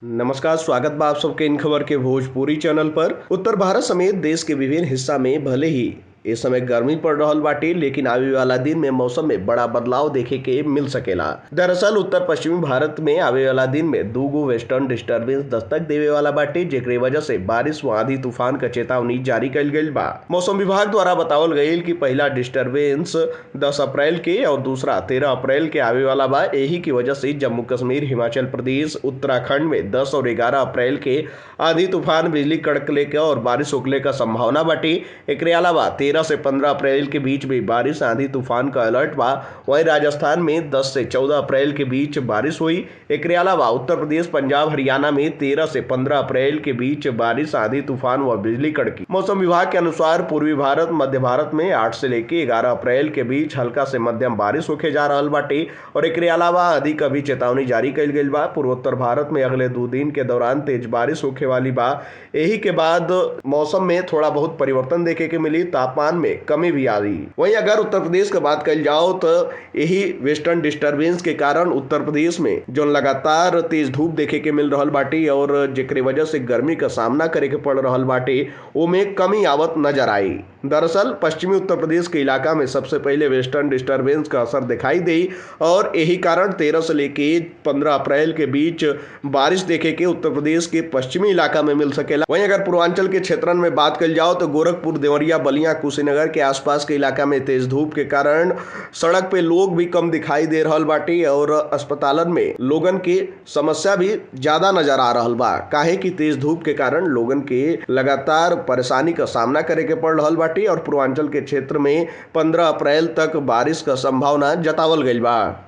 नमस्कार, स्वागत बा आप सबके इन खबर के भोजपुरी चैनल पर। उत्तर भारत समेत देश के विभिन्न हिस्सा में भले ही इस समय गर्मी पड़ रहल बाटे, लेकिन आवे वाला दिन में मौसम में बड़ा बदलाव देखे के मिल सकेला। दरअसल उत्तर पश्चिमी भारत में आवे वाला दिन में दूगो वेस्टर्न डिस्टर्बेंस दस्तक देवे वाला बाटे, जेकरे वजह से बारिश व आंधी तूफान का चेतावनी जारी कइल गइल बा। मौसम विभाग द्वारा बतावल गइल कि पहला डिस्टर्बेंस 10 अप्रैल के और दूसरा 13 अप्रैल के आवे वाला बा। यही की वजह से जम्मू कश्मीर, हिमाचल प्रदेश, उत्तराखंड में 10 और 11 अप्रैल के आंधी तूफान, बिजली कड़कले के और बारिश होखले का संभावना बाटे। एकरे अलावा 13 से 15 अप्रैल के बीच भी बारिश, आंधी तूफान का अलर्ट बा। वहीं राजस्थान में 10 से 14 अप्रैल के बीच बारिश हुई। एकरे अलावा उत्तर प्रदेश, पंजाब, हरियाणा में 13 से 15 अप्रैल के बीच बारिश, आंधी तूफान व बिजली कड़की। मौसम विभाग के अनुसार पूर्वी भारत, मध्य भारत में 8 से लेके 11 अप्रैल के बीच हल्का से मध्यम बारिश होखे जा रहल बाटे और एकरे अलावा आंधी का भी चेतावनी जारी कइल गइल बा। पूर्वोत्तर भारत में अगले 2 दिन के दौरान तेज बारिश होखे वाली बा। यही के बाद मौसम में थोड़ा बहुत परिवर्तन देखे के मिली, तापमान में कमी भी आ रही। वहीं अगर उत्तर प्रदेश की बात कल जाओ तो यही वेस्टर्न डिस्टर्बेंस के कारण उत्तर प्रदेश में जो लगातार तेज धूप देखे के मिल रहल बाटे और जेकरे वजह से गर्मी का सामना करे के पड़ रहल बाटे, ओमे कमी आवत नजर आई। दरअसल पश्चिमी उत्तर प्रदेश के इलाका में सबसे पहले वेस्टर्न डिस्टर्बेंस का असर दिखाई दे और यही कारण 13 से लेके 15 अप्रैल के बीच बारिश देखे के उत्तर प्रदेश के पश्चिमी इलाका में मिल सकेला। वहीं अगर पूर्वांचल के क्षेत्रन में बात कल जाओ तो गोरखपुर, देवरिया, बलिया, कुशीनगर के आसपास के इलाका में तेज धूप के कारण सड़क पे लोग भी कम दिखाई दे रहल बाटे और अस्पतालन में लोगन के समस्या भी ज्यादा नजर आ रहल बा। काहे कि तेज धूप के कारण लोगन के लगातार परेशानी का सामना करे के पड़ रहल बाटे और पूर्वांचल के क्षेत्र में 15 अप्रैल तक बारिश का संभावना जतावल गइल बा।